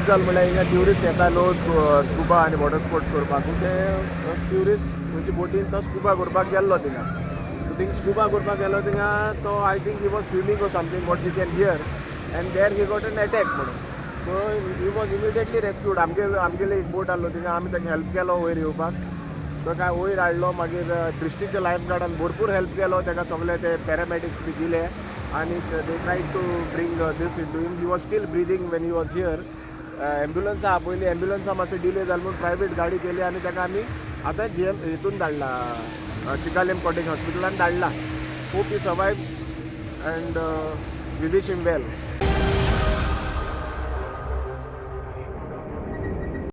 कितें जालें म्हणल्यार हिंगा ट्युरिस्ट येता न्हू स्कुबा आनी वॉटर स्पोर्ट्स करपाक. ते ट्युरिस्ट खंयचे बोटीन तो स्कुबा करपाक गेल्लो थिंगा. थिंग स्कुबा करपाक गेलो थिंगा तो, I think he was swimming or something, what we can hear, and there he got an attack म्हणून. So he was immediately rescued. आमगेले एक बोट आहलो थिंगा, आमी ताका हेल्प केलो वयर येवपाक. तो काय वयर हाडलो. मागीर डिस्ट्रिक्टच्या लायफ गार्डान भरपूर हेल्प केलो ताका. सगळे ते पॅरामॅडिक्स बी दिले आनी they try to bring this into him. He was still breathing when he was here. एम्ब्युलन्सा आपयली. एम्ब्युलन्सा मातशें डिले जालें म्हूण प्रायवेट गाडी केली आनी ताका आमी आतां जीएम हितून धाडला, चिकालेम कॉटेज हॉस्पिटलान धाडला. Hope he survives and we wish him well.